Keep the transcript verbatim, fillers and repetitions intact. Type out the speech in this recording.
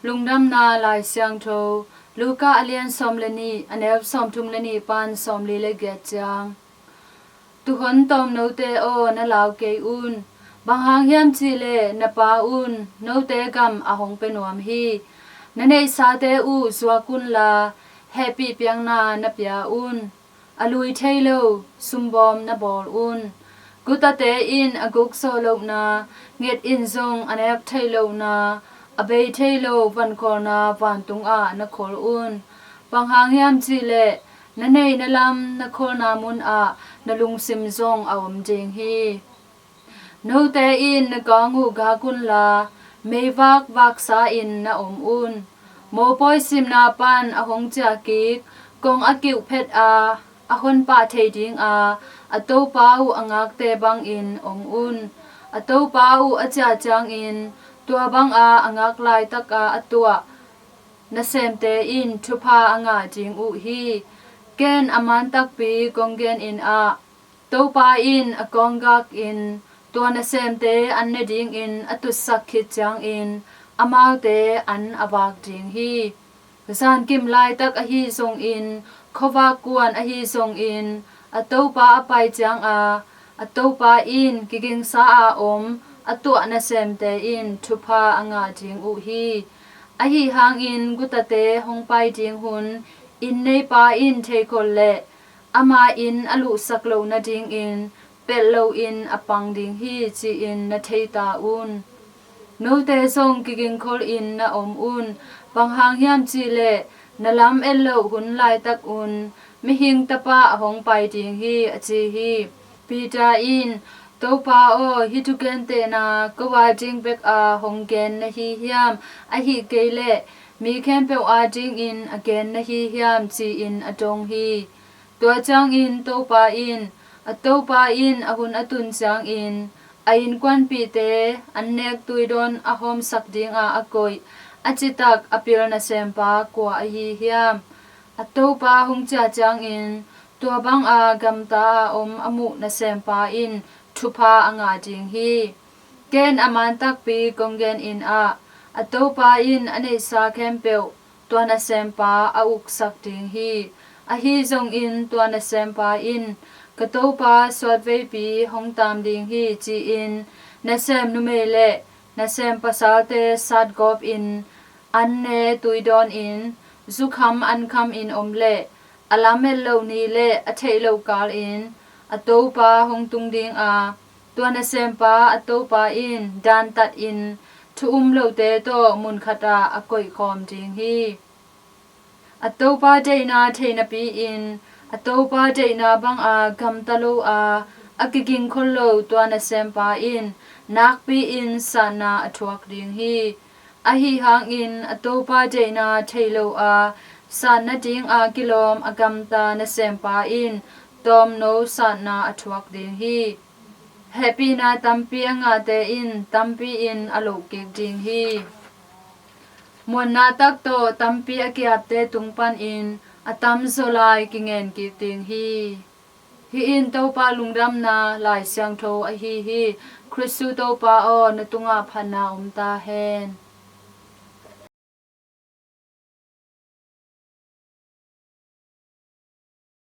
Lungdamna Lai Siangtho, Luka a lian sawm le nih, a neu sawm thum le nih pan sawm li le giat ciang. Tukhon tawm note aw, na lau kei un. Bang hang hiam cihleh na Pa un note gam a hong pia nuam hi. Na neihsate uh zuak unla, hehpih piakna na pia un. A lui thei lo sumbawm na bawl un. Gutate in a guk zawh lohna, nget in zong a nek theih lohna, a bei thei lo vankholna vantungah na khol un. Bang hang hiam cihleh na neihna lam na kholna munah na lungsim zong a om ding hi. Note in na kawng uh gak unla, meivak vaksa in na om un. Mopawi simna pan a hong ciahkik kong a kiuh phet a, a honpah thei dinga a topa uh a ngakte bangin om un. A topa uh a ciah ciangin tua banga a ngak laitaka a tuah nasemte in thupha a ngah ding uh hi. Ken a man takpi kong genin ah, Topa in a kawng gakin tua nasemte an ne dingin a tutsak khit ciangin amaute an a vak ding hi. Zankim laitak ahi zongin, khuavak kuan ahi zongin, a topa a pai cianga a topa in kigingsa a om a tuah nasemte in thupha a ngah ding uh hi. Ahi hangin gutate hong pai ding hun inn neipa in theikhol leh ama inn a luhsak loh nadingin pelh loin a pang ding hi, ci-in na thei ta un. Note zong kigingkholin na om un. Bang hang hiam cihleh na lam et loh hun laitak un mihing tapa a hong pai ding hi, a ci hi. Peter in, Topa aw, hih thugentehna ko a ding beka hong gen na hi hiam? Ahih kei leh mi khempeuh a dingin a gen na hi hiam? Ci-in a dong hi. Tua ciangin Topa in, a topa in a hun a tun ciangin a innkuanpihte an nek tuidawn a hawmsak dinga a koih a citak a pil nasempa kua ahi hiam? A topa hong ciah ciangin tua banga gamta a om a muh nasempa in thupha a ngah ding hi. Ken a man takpi kong genin ah, a topa in a neihsa khempeuh tua nasempa a uksak ding hi. Ahi zongin tua nasempa in, ka topa suatveipi hong taam ding hi, ci-in nasem numei le nasem pasalte satgawpin an ne tuidawnin zukham an khamin om leh a lamet loh ni le a theih loh kalin a topa hong tung dinga, tua nasempa a topa in dantatin thu um lote tawh munkhatah a koihkhawm ding hi. A topa deihna thei napi-in a topa deihna banga gamta lo a, a kigingkhol lo tua nasempa in nakpi-in satna a thuak ding hi. Ahi hangin a topa deihna thei lo a, satna dinga kilawm a gamta nasempa in tawmno satna a thuak ding hi. Hehpihna tampi a ngahte in tampi-in a lohkik ding hi. Muanna tak tawh tampi a kiapte tung panin a tamzaw lai kingen kik ding hi. Hih in Topa lungdamna Lai Siangtho ahi hi. Khristu Topa aw, na tungah phatna om ta hen.